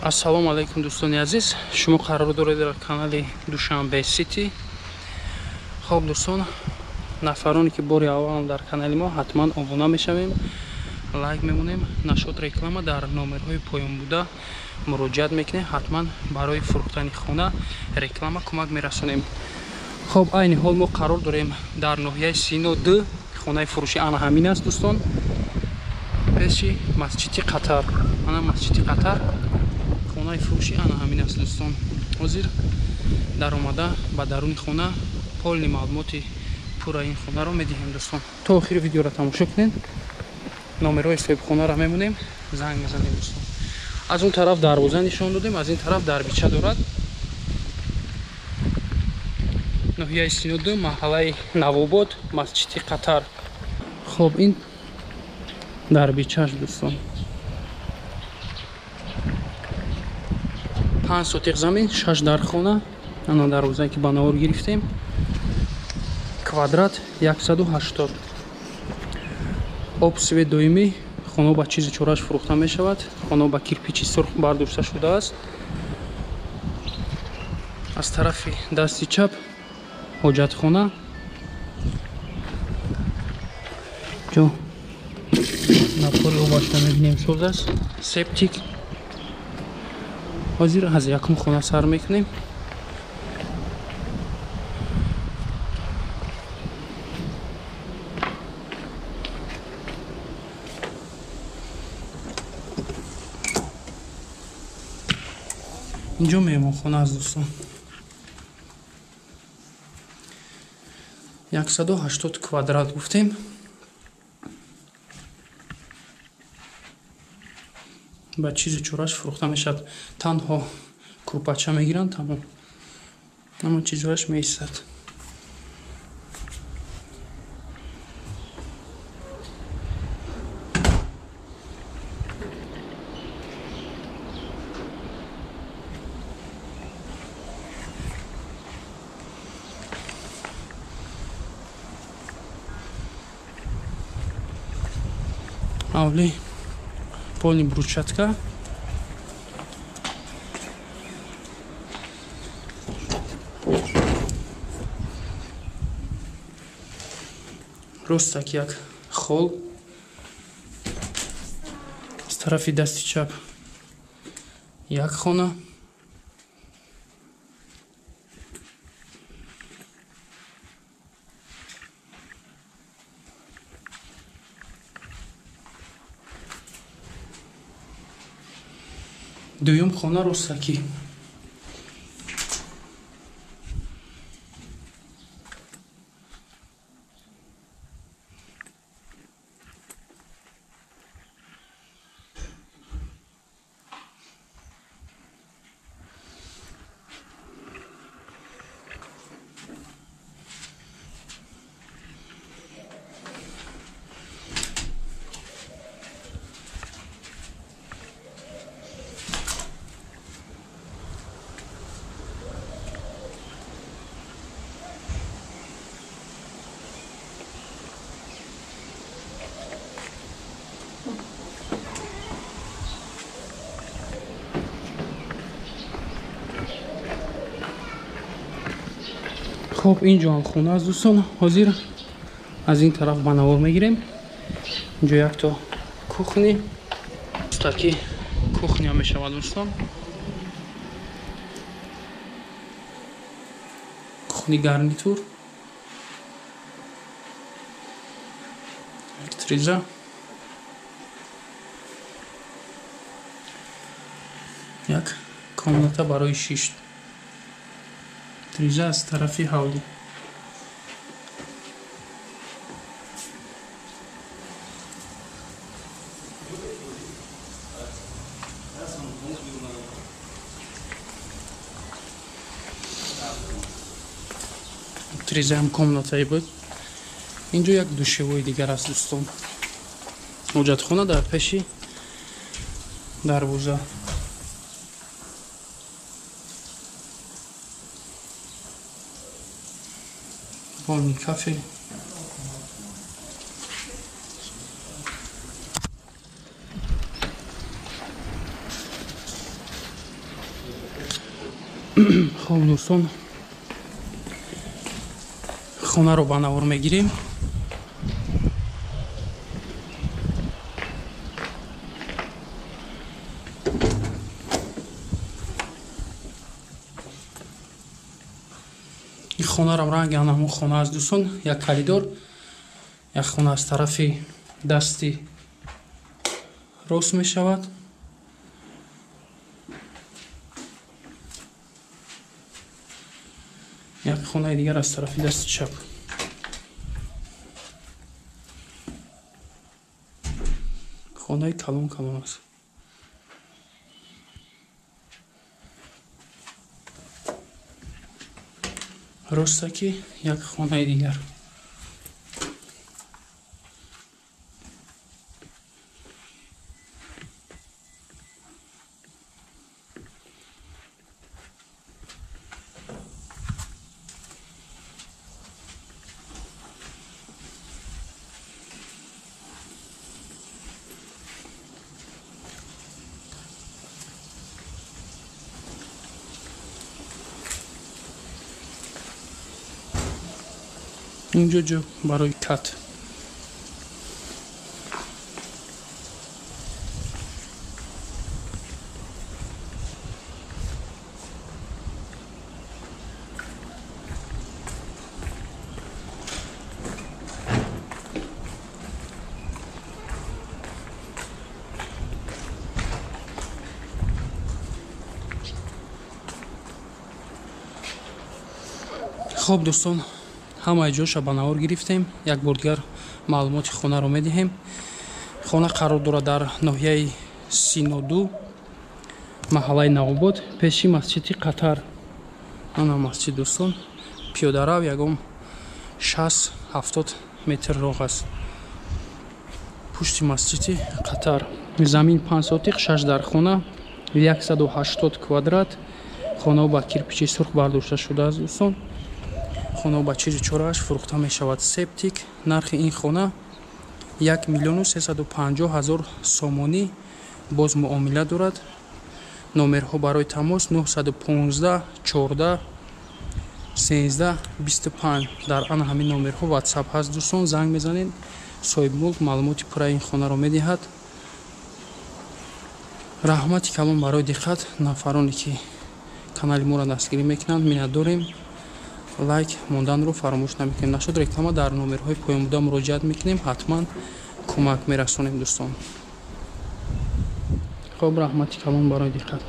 Ассалому алайкум дӯстони азиз, шумо қарор доред дар канали Душанбе Сити. Хоб дӯстон, нафароне ки бори аввал дар канали мо ҳатман обуна мешавем, лайк мемонем, нашод реклама дар номерҳои поён буда муроҷиат мекунем, ҳатман барои фурӯхтани хона реклама кӯмак мерасонем. Хоб айни ҳол мо қарор дорем дар ноҳияи Сино 2, хонаи фурӯшӣ ана ҳамин аст дӯстон, пеши масҷиди Қатар. Ана масҷиди Қатар, хонаи фурӯшӣ ана ҳамин аст дӯстон. Ҳозир даромада ба даруни хона полни маълумоти пурра ин хонаро медиҳем дӯстон. То охири видеоро тамошо кунед, номерҳои соҳибхонаро мемонем, занг мезанем дӯстон. Аз он тараф дарвоза нишон додем, аз ин тараф дарбича дорад. Ноҳияи Сино 2, маҳаллаи Навобод, масҷиди Қатар. Хоб ин дарбичаш дӯстон. 5 сотиқ замин, 6 дархона. Ана дарвозае ки ба навор гирифтем. Квадрат 180. Об свет доимӣ, хона ба чизи чораш фурӯхта мешавад. Хона ба кирпичи сурх бардошта шудааст. Аз тарафи дасти чап ҳоҷатхона. Ҷо напори обашро мебинем, соз аст. Септик. Ҳозир аз якум хона сар мекунем. Инҷо меҳмонхона аст дӯстон. 180 квадрат гуфтем. Ба чизи чораш фурӯхта мешавад. Танҳо курпача мегиранд, тамом. Ҳама чизҳояш меистад. Авли полный брусчатка. Ростак як хол. Аз тарафи дасти чап як хона. Дуюм хона ростакӣ. Хоб инҷо ҳам хона аст дӯстон. Ҳозир аз ин тараф ба навор мегирем. Инҷо якто кухни, таки кухня мешавад дӯстон. Кухни гарнитур, электриза. Як комната барои шишт. Триза аз тарафи ҳавлӣ. Тризаам комнатае буд. Инҷо як душевои дигар аст дӯстон. Ҳоҷатхона дар пеши дарвоза. Полный кафе. Хоб дӯстон, хонаро ба навор мегирем. Ин хонарам ранги ҳамон хона аст дӯстон, як коридор, як хона аз тарафи дасти рост мешавад. Як хонаи дигар аз тарафи дасти чап. Хонаи калон калон аст. Роста ки як хонаи дигар. Инҷо ҷо барои кат. Хоб дӯстон, ҳамаи ҷоша ба навор гирифтем. Як бор дигар маълумоти хонаро медиҳем. Хона қарор дорад дар ноҳияи Синоду, маҳаллаи Навобод, пеши масҷиди Қатар. Ана масҷид дӯстон, пиёдарав ягон 60-70 метр роҳ аст. Пушти масҷиди Қатар. Замин 5 сотиқ, 6 дар хона, 180 квадрат. Хонао ба кирпичи сурх бардошта шудааст дӯстон. Хона ба чизи чорааш фурӯхта мешавад. Септик. Нархи ин хона 1 350 000 сомонӣ. Боз муомила дорад. Номерҳо барои тамос 915 14 13 25. Дар ана ҳамин номерҳо WhatsApp ҳаст дӯстон, занг мезанед, соҳибмулк маълумоти пурраи ин хонаро медиҳад. Раҳмати калон барои диққат. Нафароне ки канали моро дастгирӣ мекунанд, миннатдорем. Лайк монданро фаромӯш намекунем. Нашуд реклама дар номерҳои поёнбуда муроҷиат мекунем, ҳатман кӯмак мерасонем дӯстон. Хоб, раҳмати калон барои диққат.